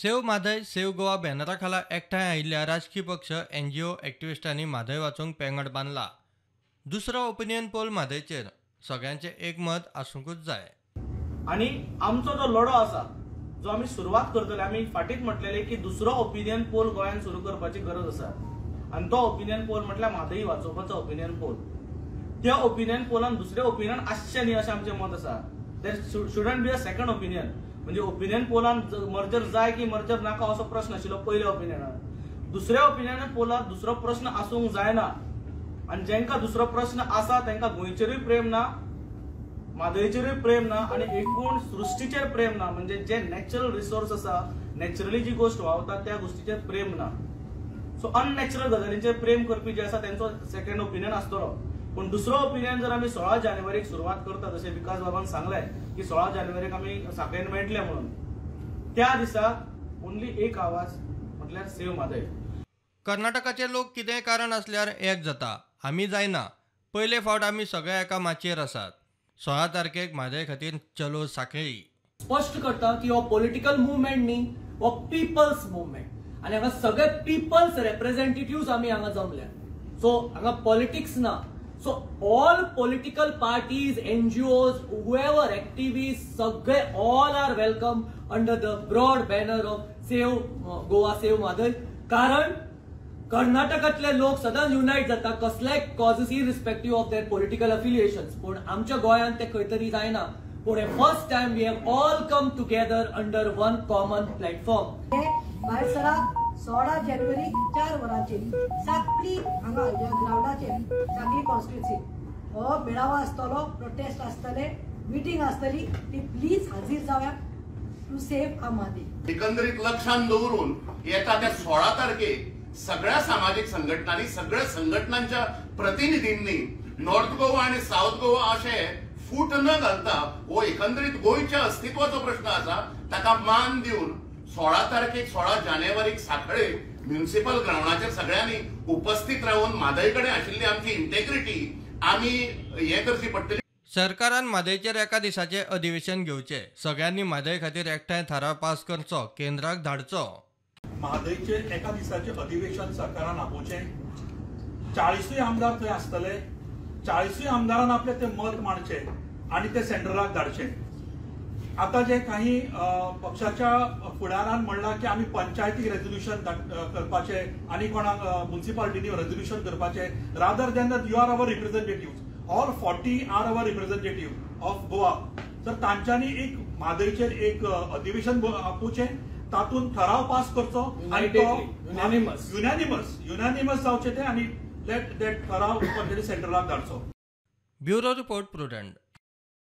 Save Mhadei save Goa बॅनरा खाला एकठांय आयिल्ल्या राजकी पक्ष, एनजीओ, एक्टिविस्टांनी म्हादय वाचोवंक पेंगट बांदला. दुसरो ओपिनियन पोल म्हादयचेर सगळ्यांचें एकमत आसूंकच जाय. आनी आमचो जो लढो आसा जो आमी सुरवात करतले, आमी फाटीत म्हटलेले की दुसरो ओपिनियन पोल गोंयांत सुरू करपाची गरज आसा आनी तो ओपिनियन पोल म्हटल्यार म्हादय वाचोवपाचो ओपिनियन पोल. त्या ओपिनियन पोलान दुसरे ओपिनियन आसचें न्ही अशें आमचें मत आसा. There shouldn't be a second opinion. म्हणजे ओपिनियन पोलान मर्जर जाय की मर्जर नाका असो प्रश्न आशिल्लो पयल्या ओपिनियनान. दुसऱ्या ओपिनियन पोलान दुसरो प्रश्न आसूंक जायना आनी जांकां दुसरो प्रश्न आसा तांकां गोंयचेरूय प्रेम ना, म्हादयचेरूय प्रेम ना आनी एकूण सृश्टीचेर प्रेम ना. म्हणजे जे नॅचरल रिसोर्स आसा, नॅचरली जी गोश्ट व्हांवता त्या गोश्टीचेर प्रेम ना. सो अननॅचरल गजालींचेर प्रेम करपी जे आसा तेंचो सेकंड ओपिनियन आसतलो. पूण दुसरो ओपिनियन जर आमी 16 जानेवारीक सुरवात करता, जशें विकास बाबान सांगलें की 16 जानेवारीक आमी सांखळेन मेळटले म्हणून, त्या दिसा ओन्ली एक आवाज म्हटल्यार सेव्ह म्हादय. कर्नाटकाचे लोक कितेंय कारण आसल्यार एक जाता, आमी जायना. पयले फावट आमी सगळे एका माचयेर आसात. 16 तारखेक म्हादय खातीर चलो सांखळी. स्पश्ट करता की हो पॉलिटिकल मुवमेंट न्ही, हो पिपल्स मुवमेंट आनी हांगा सगळे पिपल्स रेप्रेझेंटेटिव्ह आमी हांगा जमल्या. सो हांगा पॉलिटिक्स ना. So all political parties, NGOs, whoever, activists, सगळे all are welcome under the broad banner of Save Goa, Save Mhadei. कारण कर्नाटकांतले लोक सदांच युनायट जाता कसल्याय causes irrespective of their political affiliations. पूण आमच्या गोंयांत ते खंय तरी जायना. पूण first time we have all come together under one common platform. भायर सरात 16 जानेवारी 4 वरांचेर सांखळी हांगा ग्रावंडाचेर सांखळी कॉन्स्टिट्युन्सी हो मेळावा आसतलो, प्रोटेस्ट आसतले, मिटींग आसतली, ती प्लीज हाजीर जावया टू सेव्ह our Mhadei. एकंदरीत लक्षात दवरून येता त्या 16 तारखेक सगळ्या सामाजिक संघटनांनी, सगळ्या संघटनांच्या प्रतिनिधींनी नॉर्थ गोवा आणि साऊथ गोवा अशे फूट न घालता हो एकंदरीत गोंयच्या अस्तित्वाचो प्रश्न आसा ताका मान दिवन 16 तारखेक 16 जानेवारीक सांखळे म्युनिसिपल ग्रावंडाचेर सगळ्यांनी उपस्थित रावन म्हादय कडेन आशिल्ली आमची इंटेग्रिटी आमी हें करची पडटली. सरकारान म्हादयचेर एका दिसाचें अधिवेशन घेवचें. सगळ्यांनी म्हादय खातीर एकठांय थाराव पास करचो, केंद्राक धाडचो. म्हादयचेर एका दिसाचें अधिवेशन सरकारान आपोवचें. 40 आमदार थंय आसतले, 40 आमदारान आपलें तें मत मांडचें आनी तें सेंट्रलाक धाडचें. आता जे काही पक्षाच्या फुडारान म्हणलां की आमी पंचायतीक रेजोल्युशन करपाचें आनी कोणाक म्युनिसिपालिटीनी रेजोल्युशन करपाचें, rather than that you are our representative, all 40 are our representative of Goa. तर तांच्यांनी एक म्हादयचेर एक अधिवेशन आपोवचें, तातूंत ठराव पास करचो आनी तो युनॅनिमस जावचें तें आनी that ठराव सेंट्रलाक धाडचो. Bureau report, Prudent.